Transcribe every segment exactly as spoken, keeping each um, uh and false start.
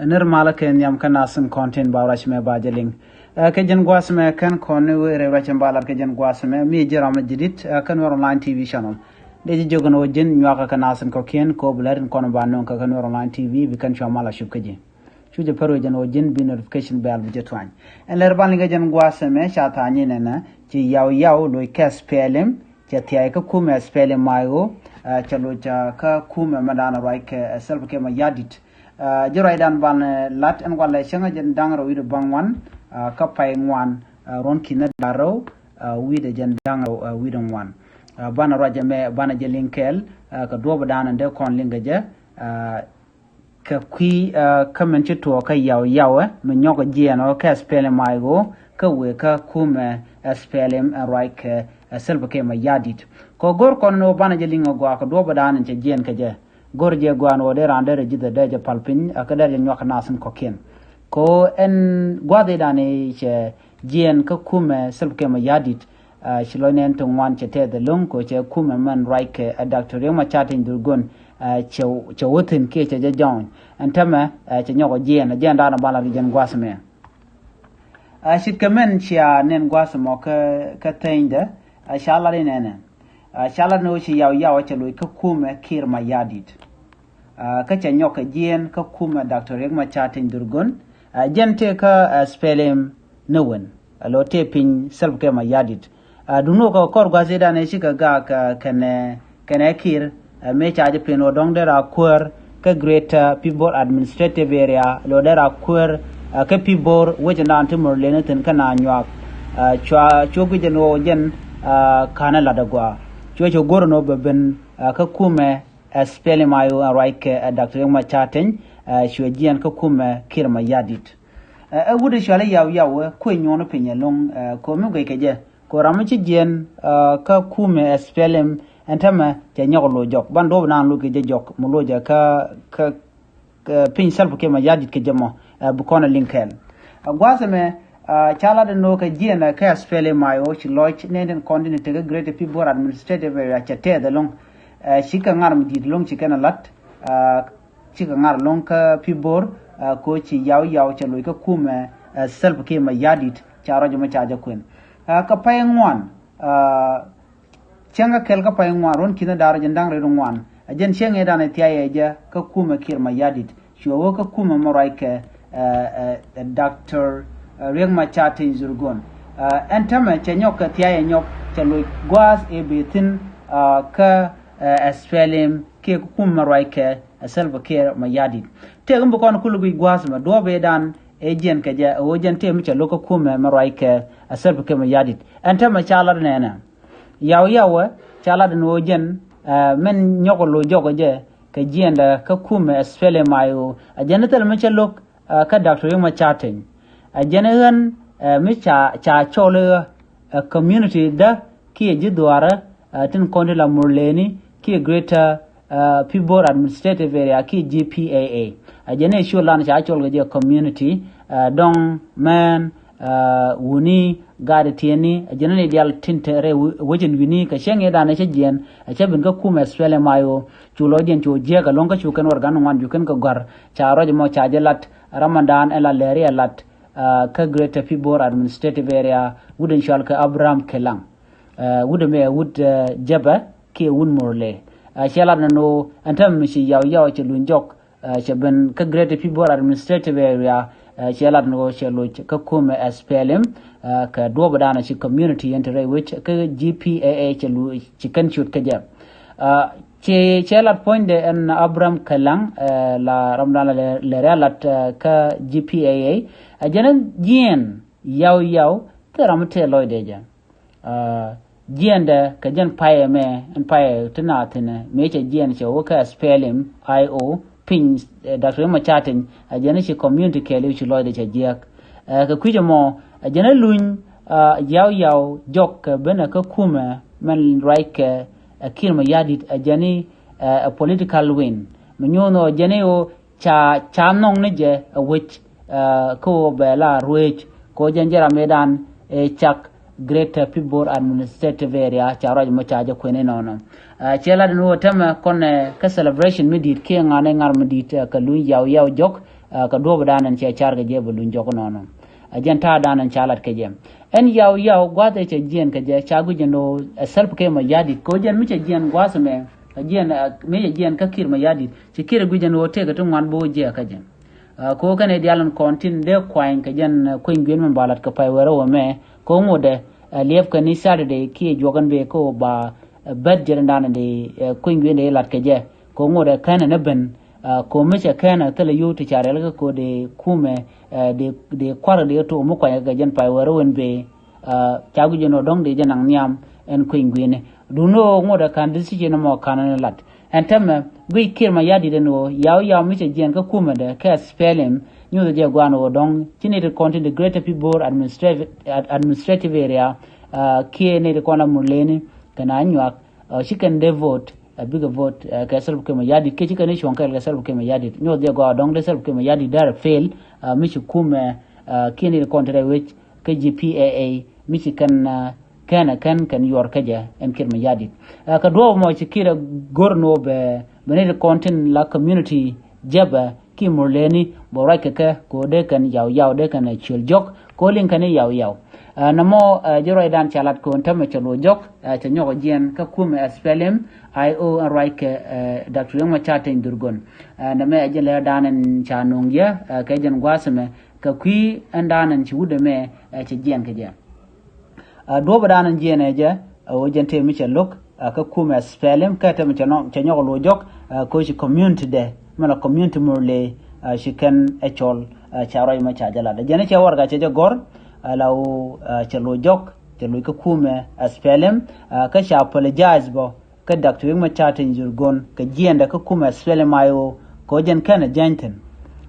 Nir malä kɛ nhiam kä nasin kɔn tin ba ruac mɛ ba jɛ liŋ. Ɛ, kɛ jɛn guas mɛ kɛn kɔn ni wee rɛy ruac mɛ ba lat kɛ jɛn guas mɛ mi ji̱ ram mɛ jidit, ɛ, kä Nuer Online T V channel. Dee ji̱ jiök ni wä ji̱n nyuakä kɛ nasin kɔ̱kiɛn kɛ wä bi lät in kɔn ba nöŋ kä kä Nuer Online T V bi kɛn cua mal a cup kä ji̱. Cu jɛ pär wee jɛn wä ji̱n bi notification bell bi jɛ tuany. Ɛn lɛr ban liŋ kɛ jɛn guas mɛ ca tha̱a̱ny ni nɛnɛ ci Yaw Yaw loc kɛ S P L M, cɛ thia̱a̱c kä kumɛ S P L M I O, ɛ, cɛ loc, ɛ, kä kumɛ mɛ da̱a̱n ruac kɛ, ɛ, Salva Kiir Mayardit. Ɛ, ji̱ ruacdan banɛ, ɛ, lat ɛn walɛ cäŋä jɛn da̱ŋ rɛw wi̱cdɛ bäŋuan, ɛ, kä pay ŋuan, ɛ, ruɔ̱n ki̱n da̱ŋ rɛw, ɛ, wi̱cdɛ jɛn da̱ŋ rɛw, ɛ, wi̱cdɛ ŋuan. Ɛ, banɛ ruac ɛmɛ banɛ jɛ liŋ kɛɛl, ɛ, kɛ duɔ̱ɔ̱pdan ɛn dee kɔn liŋ kɛ jɛ, ɛ, kɛ kui̱, ɛ, kä min ci tuɔɔk kä Yaw Yaw, ɛ, mi nyɔk jiɛɛn ɔ kä S P L M I O kä wëë kä kumɛ, ɛ, S P L M ɛn ruac kɛ, ɛ, Salva Kiir Mayardit. Kɛ go̱r kɔn ni wä banɛ jɛ liŋ ɛ gɔaa kɛ duɔ̱ɔ̱pdan ɛn cɛ jiɛɛn kɛ jɛ. Go̱r jɛ gɔaa ni wä dee raan derɛ ji̱ dhɛ dee jɛ pal piny, ɛ, kä derɛ jɛ nyuak kɛ nasin kɔ̱kiɛn. Kɛ ɛn gua̱thidan i̱ cɛ jiɛɛn kä kumɛ Salva Kiir Mayardit, ɛ, ci lɔc nɛn ti ŋuan cɛ tɛth ɛlɔ̱ŋ kɛ cɛ kumɛ mɛn ruac kɛ, ɛ, Doctor Riek Machar Teny Dhurgon, ɛ, cɛ, cɛ wä thi̱n kiɛ cɛ jɛ jɔ̱ɔ̱ny. Ɛn täämɛ, ɛ, cɛ nyɔk ɛ jiɛɛn, ɛ jiɛɛn da̱a̱n ɛ ba lat kɛ jɛn gua̱th mɛ. Ɛ, ce̱tkɛ mɛn cia nɛn gua̱th mɔ kä, kä thɛnydɛ, ɛ, ca lat inɛnɛ. Ɛ, ca lat ni wä ci Yaw Yaw cɛ loc kä kumɛ Kiir Mayardit. Ɛ, kä cɛ nyɔk kɛ jiɛɛn kä kumɛ Doctor Riek Machar Teny Dhurgon. Ɛ, jɛn tëë kä, ɛ, S P L M ni wen. Ɛ, lo̱ tëë piny Salva Kiir Mayardit. Ɛ, duŋni wä kɛ kɔr gua̱thidan ɛ cikɛ gaak, ɛ, kɛnɛ, kɛnɛ Kiir, ɛ, mëë ca jɛ pen wä dɔ̱ŋ derɛ a kuäär kä Greater Pibor Administrative Area, lo̱ derɛ a kuäär, ɛ, kä Pibor wecdan ti Murleni thi̱n kä na nyuak. Ɛ, cua, cua guic ɛn ɣöö jɛn, ɛ, ka̱n ɛ lat ɛ gɔaa. Cua cɛ go̱r ɛn ɣöö bɛ ben, ɛ, kä kumɛ, ɛ, S P L M I O ɛn ruac kɛ, ɛ, Doctor Riek Machar Teny, ɛ, cuɛ jiɛɛn kä kumɛ Kiir Mayardit. Ɛ, ɛ wut ɛ cuali Yaw Yaw ɛ kuɛ nyuɔ̱n piny ɛlɔ̱ŋ, ɛ, kɛ ɣöö mi guic kɛ jɛ. Kɛ ɣöö ram mi ci jiɛɛn, ɛ, kä kumɛ S P L M ɛn täämɛ cɛ nyɔk loc jɔk. Ban duɔ̱ɔ̱p naan loc kɛ jɛ jɔk, mi loc jɛ kä, kä, kä piny Salva Kiir Mayardit kɛ jɛ mɔ, ɛ, bi kɔn ɛ liŋ kɛɛl. Ɛ, gua̱a̱th ɛmɛ, ɛ, ca lat ɛn ɣöö kɛ jiɛɛn ɛ kä S P L M I O ci lɔc nɛn tin kɔn tin tekɛ Greater Pibor Administrative Area cɛ tɛth ɛlɔ̱ŋ. Ɛ, cikɛ ŋa̱r mi di̱i̱t ɛlɔ̱ŋ ci kɛn ɛ lat, ɛ, cikɛ ŋa̱r ɛlɔ̱ŋ kä Pibor, ɛ, kɛ ɣöö ci Yaw Yaw cɛ loc kä kumɛ, ɛ, Salva Kiir Mayardit ca ruac ɛmɔ ca jɛ kuɛn. Ɛ, kä pay ŋuan, ɛ, cäŋ kä kɛl kä pay ŋuan ruɔ̱n ki̱n da̱r jɛ da̱ŋ rɛw ŋuan. Ɛ jɛn cäŋ ëëdan ɛ thia̱a̱c ɛ jɛ kä kumɛ Kiir Mayardit. Cuɛ wä kä kumɛ mɛ ruac kɛ, ɛ, ɛ, ɛ, Doctor, ɛ, Riek Machar Teny Dhurgon. Ɛ, ɛn täämɛ cɛ nyɔk kɛ thia̱a̱c ɛ nyɔk cɛ loc gua̱a̱th ëë bëë thi̱n, ɛ, kä, ɛ, S P L M kiɛ kä kumɛ mɛ ruac kɛ, ɛ, Salva Kiir Mayardit. Tëëk mi bi kɔn kulɛ guic gua̱a̱th ɛmɛ duɔ̱ɔ̱p ëëdan ëë jiɛɛn kɛ jɛ ɛ ɣöö jɛn tëë mi cɛ lo̱k kä kumɛ mɛ ruac kɛ, ɛ, Salva Kiir Mayardit. Ɛn täämɛ ca lat nɛnɛ. Yaw Yaw ɛ ca lat ɛn ɣöö jɛn, ɛ, mɛn nyɔk ɛ lo̱c jɔk ɛ jɛ kɛ jiɛɛndɛ kä kumɛ S P L M I O. Ɛ jɛn ɛ thilɛ mi cɛ lo̱k, ɛ, kä Doctor Riek Machar Teny. Ɛ jɛn ɛ ɣän, ɛ, mi ca, ca cɔl i̱ ɣä, ɛ, community dä kiɛ ji̱ dhuaarä, ɛ, tin kɔn ti la Murleni kiɛ Greater, ɛ, Pibor Administrative Area kiɛ G P A A. Ɛ jɛn ɛ ciöl lan ca cɔl kɛ jɛ community, ɛ, dɔŋ, män, ɛ, wuni, gaat tiɛni, ɛ jɛn ni dial tin te rɛy wecin wi̱ni kɛ cäŋ ëëdan ɛ cä jiɛɛn, ɛ cä ben kä kumɛ S P L M I O, cu lɔcdiɛn cu jiääk ɛlɔ̱ŋ kä cu kɛn warɛgakni ŋuan cu kɛn kɛ gɔ̱a̱r, ca ruac ɛmɔ ca jɛ lat, ram ɛmdan ɛ la Lɛri ɛ lat, ɛ, kä Greater Pibor Administrative Area, wut in cɔal kɛ Abraham Kelaŋ. Ɛ, wut ɛmɛ ɛ wut, ɛ, Jɛbɛ kiɛ wut Murle. Ɛ, cɛ lat nɛn ɣöö ɛn täämɛ mi ci Yaw Yaw cɛ luny jɔk, ɛ, cɛ ben kä Greater Pibor Administrative Area, ɛ, cɛ lat nɛn ɣöö cɛ loc kä kumɛ S P L M, ɛ, kɛ duɔ̱ɔ̱pdan ci community ɛn te rɛy wec kä G P A A cɛ loc ci kɛn ciöt kä jɛ. Ɛ, cɛ, cɛ lat puɔ̱nydɛ ɛn Abraham Kelaŋ, ɛ, la ramdan la Lɛ-, Lɛri a lat, ɛ, kä G P A A. Ɛ jɛn ɛ jiɛɛn Yaw Yaw thil ram mi tëë lɔcdɛ jɛ. Ɛ, jiɛɛndɛ kɛ jɛn pay ɛmɛ, ɛn pay ti naath thi̱n ɛ, mëë cɛ jiɛɛn cɛ wä kä S P L M I O piny, ɛ, Doctor Riek Machar Teny, ɛ jɛn ci community kɛɛliw ci lɔcdɛ cɛ jiääk. Ɛ, kɛ kui̱c ɛmɔ, ɛ jɛn luny, ɛ, Yaw Yaw jɔk kɛ benɛ kä kumɛ mɛn ruac kɛ, ɛ, Kiir Mayardit, ɛ jɛn, ɛ, ɛ political win. Mi nyuɔ̱n ɣöö jɛn ɣöö ca, ca nhɔk ni jɛ ɛ wec, ɛ, kä ɣöö bɛ la ruëëc, kɛ ɣöö jɛn jɛ ram ëëdan ɛ cak Greater Pibor Administrative Area, ca ruac mɔ ca jɛ kuɛn inɔnɔ. Ɛ, cɛ lat ni ɣöö täämɛ kɔn, ɛ, kä celebration mi di̱i̱t kiɛ ŋa̱n ɛ ŋa̱r mi di̱i̱t, ɛ, kɛ luny Yaw Yaw jɔk, Ɛ, kɛ duɔ̱ɔ̱p dan ɛn cɛ car kɛ jɛ bɛ luny jɔk nɔnɔ. Ɛ jɛn ta̱a̱ dan ɛn ca lat kɛ jɛ. Ɛn Yau Yau gua̱th ɛ cɛ jiɛn kɛ jɛ ca guic jɛn ɣöö ɛ Salva Kiir Mayardit kɛ ɣöö jɛn mi cɛ jiɛn gua̱th ɛmɛ kɛ jiɛn, ɛ, mi cɛ jiɛn kä Kiir Mayardit ci Kiir ɛ guic jɛn ɣöö tëëkɛ ti ŋuan bi wä jiɛk kä jɛ. Ɛ, kɛ ɣöö kɛn ɛ diaal ɛn kɔn tin dee kuany kɛ jɛn, ɛ, kueny gui̱n min ba lat kɛ pay wɛrɛ wä mɛ kɛ ɣöö ŋotdɛ, ɛ, liɛpkɛ ni Saturday kiɛ juɔk ɛn bee kɛ ɣöö ba, ɛ, bɛt jiɛn dan ɛ dee, ɛ, kueny gui̱n dee lat kɛ jɛ kɛ ɣöö ŋotdɛ kɛn ɛ ni ben. Ɛ, ko̱mi cɛ kɛn ɛ thilɛ yio̱w ti ca riɛl kä ko̱ dee kumɛ, ɛ, dee, dee kua̱r dee tok mi kuany kɛ jɛn pay wɛrɛ wän bee. Ɛ, ca guic jɛn ɔ dɔ̱ŋ dee jɛ naŋ nhiam ɛn kueny gui̱ni. Duundɛ ɣöö ŋot ɛ ka̱n decision ɛmɔ ka̱n ɛn lat. Ɛn täämɛ guic Kiir Mayardit ɛn ɣöö Yau Yau mi cɛ jiɛn kä kumɛdɛ kɛ S P L M nyuthɛ jɛ gua̱a̱n ɣöö dɔ̱ŋ ci nɛy ti kɔn tin de Greater Pibor Administrative, Ad-, Administrative Area, ɛ, kiɛ nɛy ti kɔn la Murleni kɛn a nyuak, ɛ, ci kɛn dee vote, ɛ, bikɛ vote, ɛ, kɛ Salva Kiir Mayardit kiɛ ci kɛn i̱ cuɔ̱ŋ kɛɛl kɛ Salva Kiir Mayardit. Nyuɔth jɛ gɔaa dɔ̱ŋ dee Salva Kiir Mayardit dee rɛ fail, ɛ, mi ci kumɛ, ɛ, kiɛn i̱ kɔn ti rɛ wec kä ji̱ P A A mi ci kɛn, ɛ, kɛn ɛ kɛn kɛn yuɔr kä jɛ ɛn Kiir Mayardit. Ɛ, kɛ duɔ̱ɔ̱p mɔ ci Kiir ɛ go̱r ni wä bɛ, bɛ ni ti kɔn tin la community jɛ bɛ, ki Murleni bɛ ruac kɛ kɛ kɛ ɣöö dee kɛn Yau Yau dee kɛn ɛ ciöl jɔk kɛ ɣöö liŋ kɛn i̱ Yau Yau. Ɛ, nɛmɔ, ɛ, ji̱ ruacdan ca lat kɛ ɣöö ɛn täämɛ cɛ lo̱c jɔk, ɛ, cɛ nyɔk ɛ jiɛn kä kumɛ S P L M I O ɛn ruac kɛ, ɛ, Doctor Riek Machar Teny Dhurgon. Ɛ, nɛmɛ ɛ ji̱ lɛr dan ɛn ca no̱o̱ŋ yɛ, ɛ, kɛ jɛn gua̱a̱th ɛmɛ kɛ kui̱ ɛn dan ɛn ci wut ɛmɛ, ɛ, cɛ jiɛn kɛ jɛ. Ɛ, duɔ̱ɔ̱p dan ɛn jiɛn ɛ jɛ, ɛ, ɣöö jɛn tëë mi cɛ lo̱k, ɛ, kä kumɛ S P L M kɛ tëë mi cɛ nɔ-, cɛ nyɔk lo̱c jɔk, ɛ, kɛ ɣöö ci community dɛ mi la community Murle, ɛ, ci kɛn ɛ cɔl, ɛ, ca ruac mɔ ca jɛ lat. Ɛ jɛn cɛ warɛga cɛ jɛ gɔ̱r, ɛ, la ɣöö, ɛ, cɛ lo̱c jɔk, cɛ lo̱c kä kumɛ S P L M, ɛ, kä ca apologize bä kä Doctor Riek Machar Teny Dhurgon kɛ jiɛɛndɛ kä kumɛ S P L M I O kɛ ɣöö jɛn kɛn ɛ jɛny thi̱n.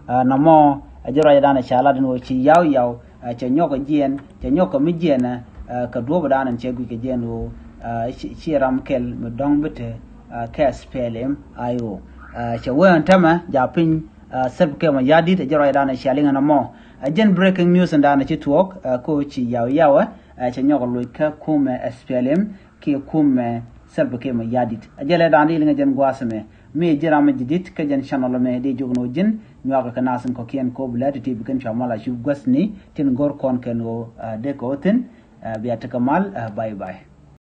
Ɛ, nɔmɔ ɛ ji̱ ruacdan ɛ ca lat ɛn ɣöö ci Yau Yau, ɛ, cɛ nyɔk ɛ jiɛɛn, cɛ nyɔk kɛ mi jiɛɛnɛ, ɛ, kɛ duɔ̱ɔ̱pdan ɛn cɛ guic kɛ jiɛɛn ɣöö, ɛ, ci, ci ram kɛl mi dɔ̱ŋ bi te, ɛ, kɛ S P L M I O. Ɛ, cɛ wee ɛn täämɛ ja̱ piny, ɛ, Salva Kiir Mayardit ɛ ji̱ ruacdan ɛ cia liŋ ɛn nɔmɔ. Ɛ jɛn breaking news ɛn dan ɛ ci tuɔɔk, ɛ, kɛ ɣöö ci Yau Yau, ɛ, cɛ nyɔk ɛ loc kä kumɛ S P L M kiɛ kumɛ Salva Kiir Mayardit. Ɛ jɛn lɛ dan di liŋ ɛ jɛn gua̱a̱th ɛmɛ. Mi ji̱ ram mi ji̱ di̱t kä jɛn channel ɛmɛ di jiök ni wä ji̱n nyuakä kɛ nath in kɔ̱kiɛn kɛ ɣöö bi lɛ ti ti bi kɛn cua mal a cup gua̱thni tin go̱r kɔn kɛn ɣöö, ɛ, dee kɛ wä thi̱n, ɛ, bia tekɛ mal, ɛ, bye bye.